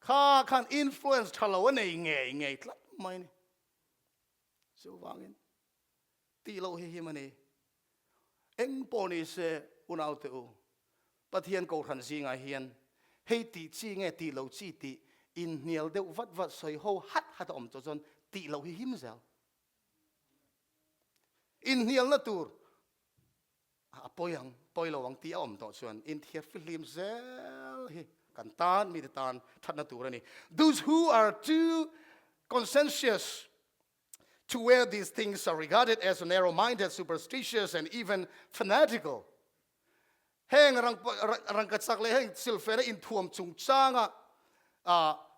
kha khan influence tha lo a nei ngei ngei tlat mai ni. Chuvangin tih loh hi him a ni. Eng pawh ni se unaute u, Pathian Kohhran zingah hian hei tih chi nge tih lo chi tih inhnial deuh vat vat sawi ho hat hat a awm tawh chuan tih loh hi him zel. Inhnialna tur a pawi ang, pawi lo ang tih a awm tawh chuan inthiar fihlim zel hi kan tan mite tan thatna tur a ni. Those who are too conscientious to wear these things are regarded as narrow-minded, superstitious, and even fanatical. Heng rangkachak leh heng silfena inthuam chungchanga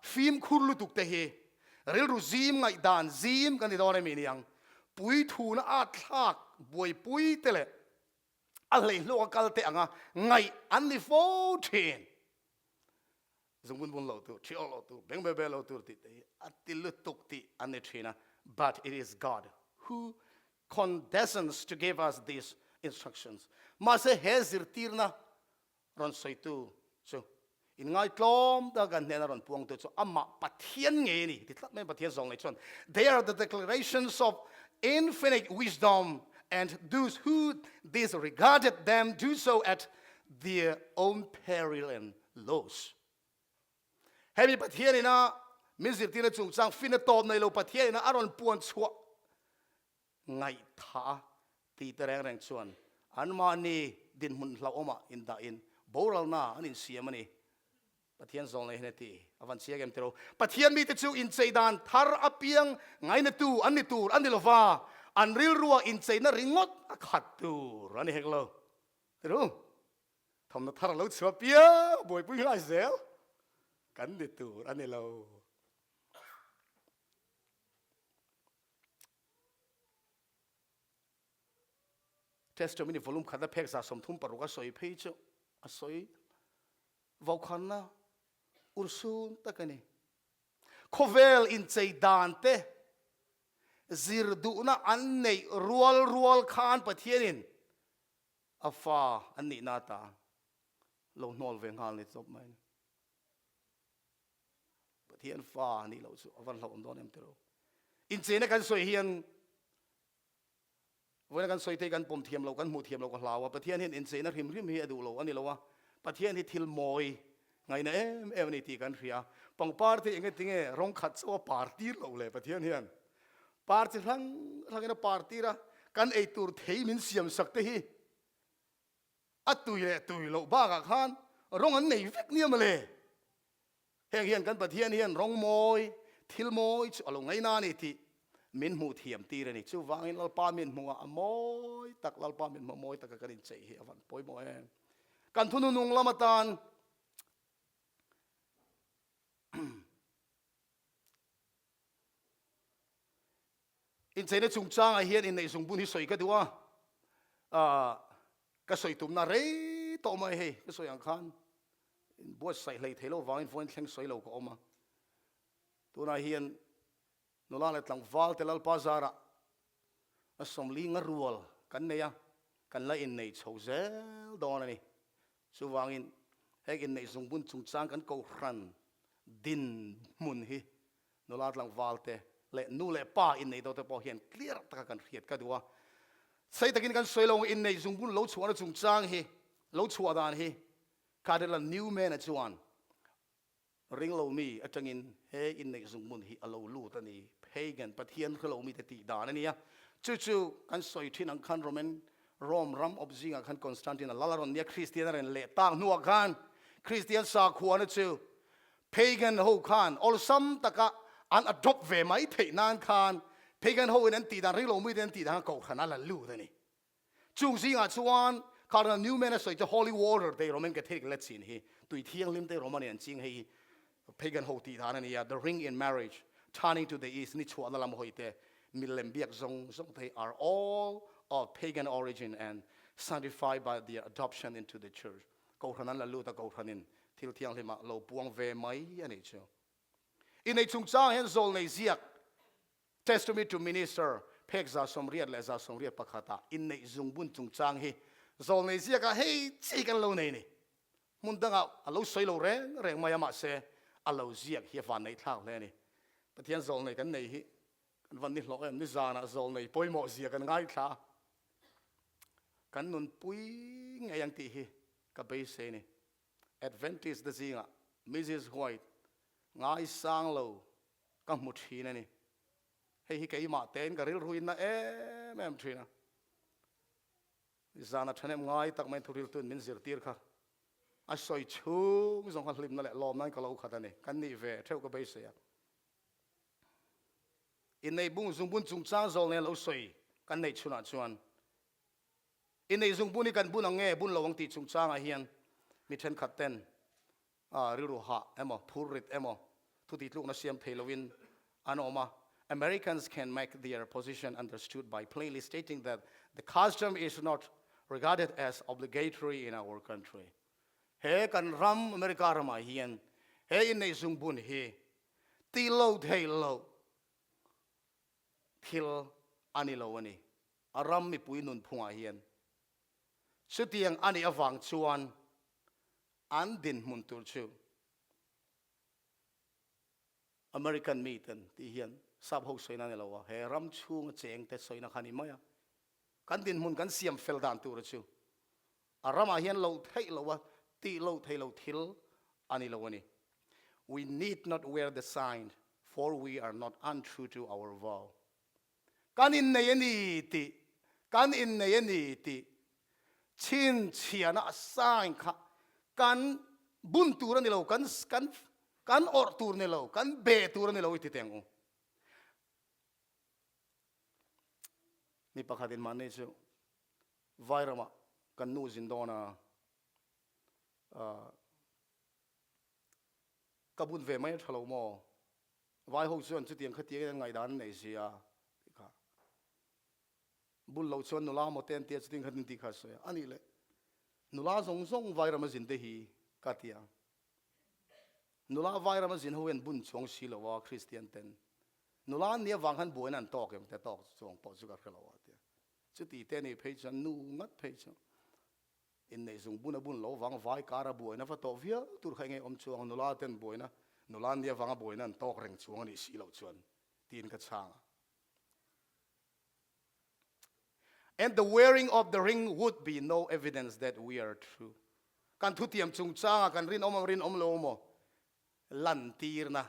fimkhur lutuk te hi rilru zim ngaihdan zim kan ti dawn emi niang puithuna at thlak buaipui te leh a hleihluak a kal te anga ngaih an ni fo thin. Zungbun bun lo tur, thi awrh lo tur, beng be be lo tur tih te hi a ti lutuk tih an ni thin a, but it is God who condescends to give us these instructions. Mahse he zirtirna rawn sawitu chu inngaitlawm taka kan hnena rawn puangtu chu amah Pathian ngei a ni ti tlat mai Pathian zawng nei chuan they are the declarations of infinite wisdom and those who disregarded them do so at their own peril and Los. Hemi Pathian ina min zirtirna chungchang fina tawp nei lo Pathian ina a rawn puan chhuah ngaihtha ti te reng reng chuan anmahni dinhmun hlauhawmah indahin boralna an insiam a ni. Pathian zawng leh hian a ti. A van chiang em tiro. Pathian mite chu inchei dan thar apiang ngainatu an ni tur a ni lova, an rilrua incheina ringawt a khat tur a ni hek lo. Tiro. Thawmhnaw thar a lo chhuah piang buaipui ngai zel kan ni tur a ni lo. Testimony volume khat a phek 36 a sawi phei chu a sawi Vaukhanna urhsun tak a ni. Khawvel inchei dan te zir duhna an neih rual rual khan Pathianin a fa an nihna ata lo hnawl ve nghal ni tawp mai a ni. Pathian fa nih loh chu a van hlauhawm dawn em tiro. Incheina kan sawi hian Vawiina kan sawi te hi kan pawm thiam lo, kan hmuh thiam lo ka hlau a, Pathian hian incheina hrim hrim hi a duh lo a ni lo a, Pathian hi thil mawi ngaihna em em a ni tih kan hria. Pangpar te enge tinge rawng khat chauh a par tir loh le Pathian hian par chi hrang hrangin a par tir a, kan ei tur thei min siam sak te hi a tui leh tui loh bakah khan rawng an nei vek nia mawle. Heng hian kan Pathian hian rawng mawi, thil mawi chu a lo ngaina a ni tih min hmuh thiam tir a ni. Chuvangin Lalpa min hmuhah a mawi tak, Lalpa min hmuh mawi taka kan incheih hi a van pawimawh em. Kan thununung lam atan Incheina chungchangah hian inneih zungbun hi sawi ka duh a, ka sawi tumna rei tawh mai hei, ka sawi ang khan buatsaih hlei thei lo vangin vawiin thleng sawi lo ka awm a. Tunah hian nula leh tlangval te Lalpa zarah a sawmli nga rual kan nei a, kan la innei chho zel dawn a ni. Chuvangin heng inneih zungbun chungchang kan kohhran dinhmun hi Nula tlangval te leh nu leh pa innei deuh te pawh hian clear taka kan hriat ka duh a. Sei takin kan sawi lo ang inneih zungbun lo chhuahna chungchang hi, lo chhuah dan hi Cardinal Newman-a chuan ring lo mi atangin he inneih zungbun hi a lo lut a ni, pagan, Pathian hre lo mite tih dan a nia. Chu chu kan sawi thin ang khan Roman Rome ram awp zingah khan Constantine-a lal a rawn nia, Kristian a rawn leh tak hnuah khan Kristian sakhuana chu Pagan ho khan awlsam taka an adopt ve mai theih nan khan Pagan ho in an tih dan ringlo mite an tih dan kha kohhran a la lut a ni. Chung zingah chuan Cardinal Newman a sawi chu Holy Water te Roman Catholic la chin hi tui thianghlim te Roman in an ching hei hi Pagan ho tih dan a ni a, the ring in marriage, turning to the east, ni chhuahna lam hawi te, milem biak zawng zawng te hi are all of pagan origin and sanctified by their adoption into the church. Kohhran an la lut a, Kohhranin thil thianghlimah lo puang ve mai a nih chu. Inneih chungchang hian zawlnei ziak Testimony to Minister phek 181 ah inneih zungbun chungchang hi zawlnei ziakah hei chi kan lo nei ni. Hmun dangah a lo sawi lo reng reng mai a mahse a lo ziak hi a vanneih thlak hle a ni. Pathian zawlnei kan nei hi kan van ni hlawh em? Nizanah zawlnei pawimawh zia kan ngaithla a. Kan nunpui ngei ang tih hi ka beisei a ni. Adventist te zingah Mrs. White ngaisang lo ka hmu thin a ni. Hei hi keimah tein ka rilruin na em em thin a. Zana thahnem ngai tak maiin thuriltuin min zirtir kha a sawi chhung zawng kha hlimna leh lawmnain ka lo khat a ni. Kan nih ve theuh ka beisei a. Inneih bung zungbun chungchang zawl nen lo sawi kan neih chhunah chuan inneih zungbun hi kan bun ang nge bun lo ang tih chungchangah hian mi thenkhat ten rilru hah emaw phur rit emaw thu tihtlukna siam thei loin an awm a. Americans can make their position understood by plainly stating that the custom is not regarded as obligatory in our country. He kan ram America ramah hian he inneih zungbun hi Ti lo thei lo thil a ni lo a ni. A ram mipui nunphungah hian chutiang a nih avang chuan an dinhmun tur chu American miten tih hian sap ho sawina a ni lo a, he ram chhunga chengte sawina kha a ni mai a. Kan dinhmun kan siam fel dan tura chu a ramah hian lo theih lo a, tih lo thei lo thil a ni lo a ni. We need not wear the sign for we are not untrue to our vow. Kan innei a ni tih, kan innei a ni tih. Chhinchhiahna a sign kha kan bun tur a ni lo, kan kan kan awrh tur ni lo, kan be tur a ni lo i ti teng u. Mi pakhatin mahni chu Vairamah kan nu zin dawn a, ka bun ve mai a tha lo maw? Vai ho chuan chutiang khatiangin an ngaihdan an nei si a tih kha. Bun lo chuan nula maw te an tia chutiang khatin tih kha a sawi a. A nih leh nula zawng zawng Vairam a zin te hi ka ti a. Nula Vairam a zin ho hian bun chuang si lo a Kristian ten. Nula an nih avang khan buaina an tawk em te tawk chuang pawh chu ka hre lo a tia. Chuti te nih phei chuan nu ngat phei chu inneih zung bun a bun lo vang vai kar a buaina va tawh viau tur kha enge awm chuang nula ten buaina nula nia vanga buaina an tawk reng chuang a nih si loh chuan tiin ka chhang a. And the wearing of the ring would be no evidence that we are true. Kan thutiam chungchanga kan rinawm ang rinawm lo maw lantirna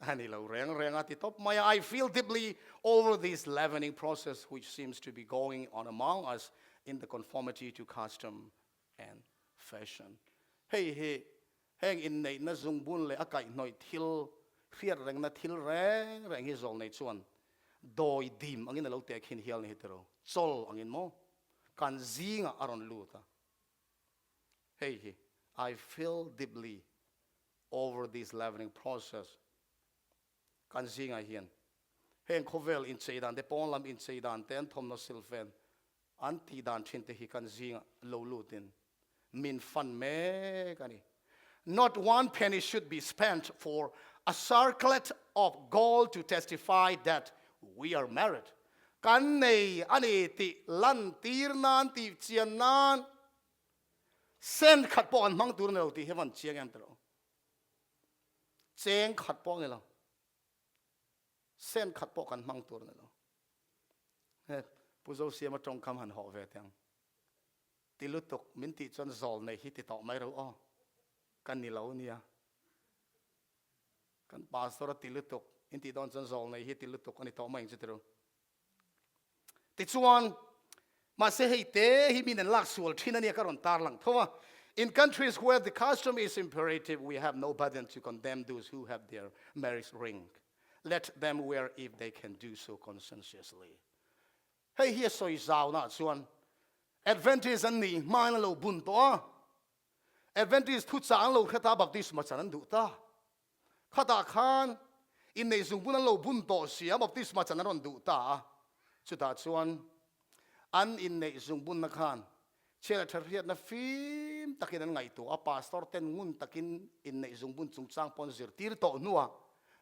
a ni lo reng reng a ti tawp mai a. I feel deeply over this leavening process which seems to be going on among us in the conformity to custom and fashion. Hei hi heng inneihna zungbun leh a kaihhnawih thil hriat rengna thil reng reng hi zawlnei chuan dawi dim angin a lo teh khin hial ni hi tiro chawl angin maw kan zingah a rawn lut a. Hei hi I feel deeply over this leavening process kan zingah hian heng khawvel inchei dan te, pawn lam inchei dan te, an thawmhnaw silfen an tih dan thin te hi kan zingah lo lutin min fan mek a ni. Not one penny should be spent for a circlet of gold to testify that we are married. Kan nei a ni tih lantir nan, tih chian nan Cent khat pawh an hmang tur a ni lo tih hi van chiang em tawh. Cheng khat pawh a ni lo. Cent khat pawh kan hmang tur a ni lo. He Pu Zosiama tawngkam han hawh ve teh ang. Ti lutuk min tih chuan zawl nei hi ti tawh mai ro aw. Ka ni lo nia. Kan pastor a ti lutuk in tih dawn chuan zawl nei hi ti lutuk a ni tawh mai ang chu ti ro. Tichuan, mahse hei te hi min an lak sual thin a nia ka rawn tar lang tho a. In countries where the custom is imperative, we have no burden to condemn those who have their marriage ring. Let them wear if they can do so conscientiously. Hei hi a sawi zau naah chuan Adventist an nih hmain a lo bun tawh a. Adventist thuchah an lo hre ta, baptisma chan an duh ta. Khatah khan inneih zungbun an lo bun tawh si a, baptisma chan an rawn duh ta a. Chutah chuan an inneih zungbunna khan chhiat leh ṭhahriatna fim takin an ngaihtuah a, pastor ten ngun takin inneih zungbun chungchang pawh an zirtir tawh hnuah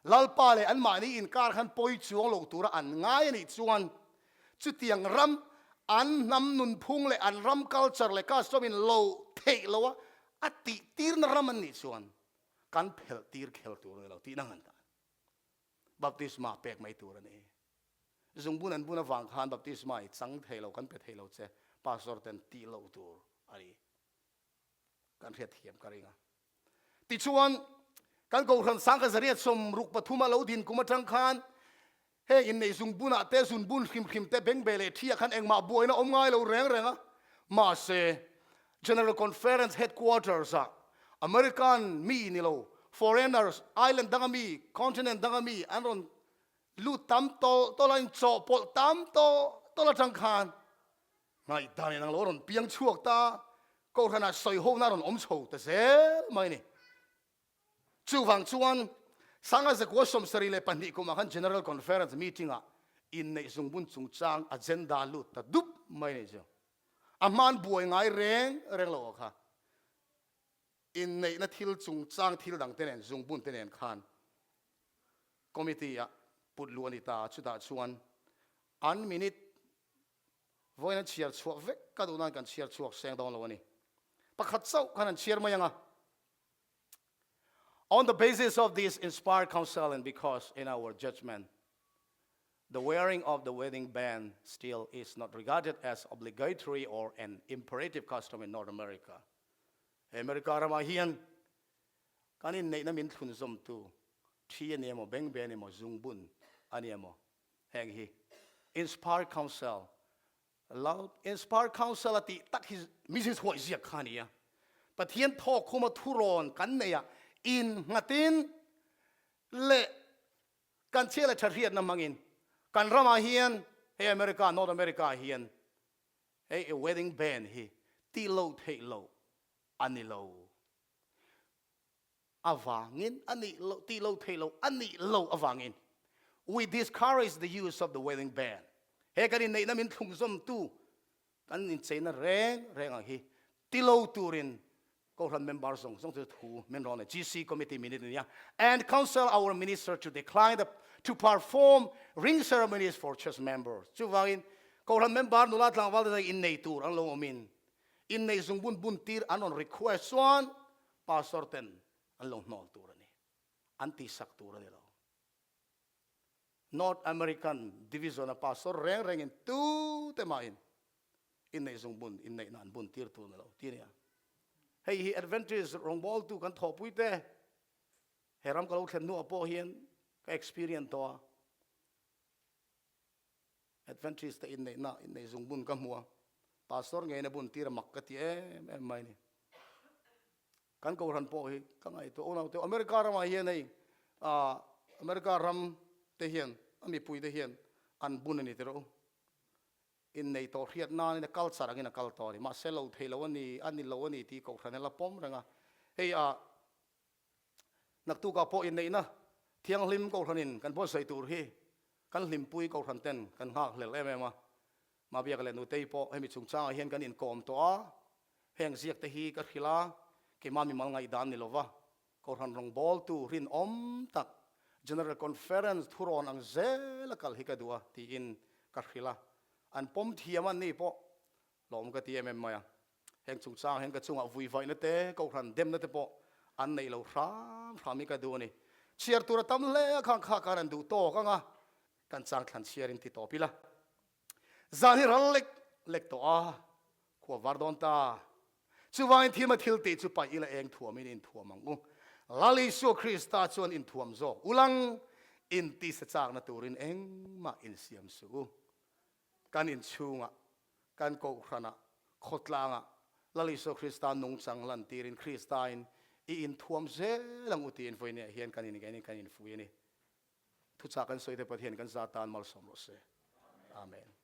Lalpa leh anmahni inkar khan pawi chuang lo tura an ngai a nih chuan chutiang ram an hnam nunphung leh an ram culture leh custom in lo theih loa a tihtirna ram an nih chuan kan phelh tir khel tur a ni lo tih na ngan dan baptisma pek mai tur a ni. Zungbun an bun avang khan baptisma i chang thei lo, kan pe thei lo che, pastor ten tih loh tur a ni. Kan hriat thiam ka ring a. Tichuan, kan Kohhran Sangkhat Zariat 63 a lo din kum atang khan heng inneih zungbunah te, zunbun hrim hrim te, bengbeh leh thi ah khan engmah buaina awm ngai lo reng reng a. Mahse, General Conference Headquarters ah American mi ni lo, foreigners, island danga mi, continent danga mi an rawn lut tam tawlh tawlh a, inchawhpawlh tam tawlh tawlh atang khan ngaihdan in ang lo rawn piang chhuak ta, Kohhranah sawihona rawn awm chho ta zel mai a ni. Chuvang chuan Sanga Zakua 72 kumah khan General Conference meeting-ah inneih zungbun chungchang agenda lut ta dup mai a ni chu. A hman buai ngai reng reng lo kha inneihna thil chungchang thil dang te nen zungbun te nen khan committee-ah put luh a ni ta. Chutah chuan an minute Vawiin an chhiar chhuak vek ka duh nan kan chhiar chhuak seng dawn lo a ni. Pakhat chauh khan an chhiar mai ang a. On the basis of this inspired counsel and because in our judgment the wearing of the wedding band still is not regarded as obligatory or an imperative custom in North America. He America ramah hian kan inneihna min thlunzawmtu thi a ni emaw, bengbeh a ni emaw, zungbun a ni emaw, Heng hi Inspired Counsel Lal Inspired Counsel a tih tak hi Mrs. Huai ziak kha a ni a. Pathian thawk khuma thurawn kan neih ah innghatin leh kan chhia leh tha hriatna hmangin kan ramah hian hei America, North America ah hian hei wedding band hi tih loh theih loh a ni lo. Avangin a nih loh tih lo theih loh a nih loh avangin we discourage the use of the wedding band he kan inneihna min thlungzawmtu kan incheina reng reng ang hi ti lo turin Kohhran member zawng zawng chu thu min rawn e GC committee minute ania and counsel our minister to decline the to perform ring ceremonies for church members chuvangin Kohhran member nula tlangval te innei tur an lo awmin innei zungbun bun tir an rawn request chuan Pastor ten an lo hnawl tur a ni. An tihsak tur a ni lo. North American Division a pastor reng rengin tute mahin inneih zungbun inneihna an bun tir tur a ni lo ti a nia. Hei hi Adventist rawngbawltu kan thawhpui te he ram ka lo thlen hnuah pawh hian ka experience tawh a. Adventist te inneihna inneih zungbun ka hmu a, pastor ngeina bun tir a mak ka ti em em mai ni. Kan kohhran pawh hi ka ngaihtuah unau te America ramah hian hei ah America ram te hian a mipui te hian an bun a ni tiraw u. Innei tawh hriat nanin a culture angin a kal tawh a ni. Mahse lo thei lo a ni, a ni lo a ni tih kohhran hian la pawm reng a. Hei ah Naktukah pawh inneihna thianghlim kohhranin kan buatsaih tur hi kan hlimpui kohhran ten kan nghakhlel em em a. Mabiaka leh Nutei pawh hemi chungchangah hian kan inkawm tawh a, heng ziak te hi ka hrilh a, keimah mimal ngaihdan ni lova kohhran rawngbawltu rinawm tak General Conference thurawn ang zela kal hi ka duh a tiin ka hrilh a, an pawm thiam a ni pawh Lawm ka ti em em mai a, heng chungchang hian ka chungah vuivaihna te, kohhran demna te pawh an neih lo hram hram hi ka duh a ni. Chhiar tur a tam hle a, khang kha khan an duh tawk ang a, kan chang thlan chhiar in ti tawp ila. Zan hi ral lek lek tawh a, khua var dawn ta. Chuvangin thilma thil tih chu paih ila eng thuamin inthuam ang u. Lal Isua Krista chuan inthuam zawk ulang, intisa chakna turin engmah insiam suh u. Kan inchhungah, kan kohhranah, khawtlangah Lal Isua Krista nungchang lantirin Kristain i inthuam zel ang u tiin vawiinah hian kan inngeiin kan infuih a ni. Thuchah kan sawi te Pathian kan za tan malsawm rawh se. Amen.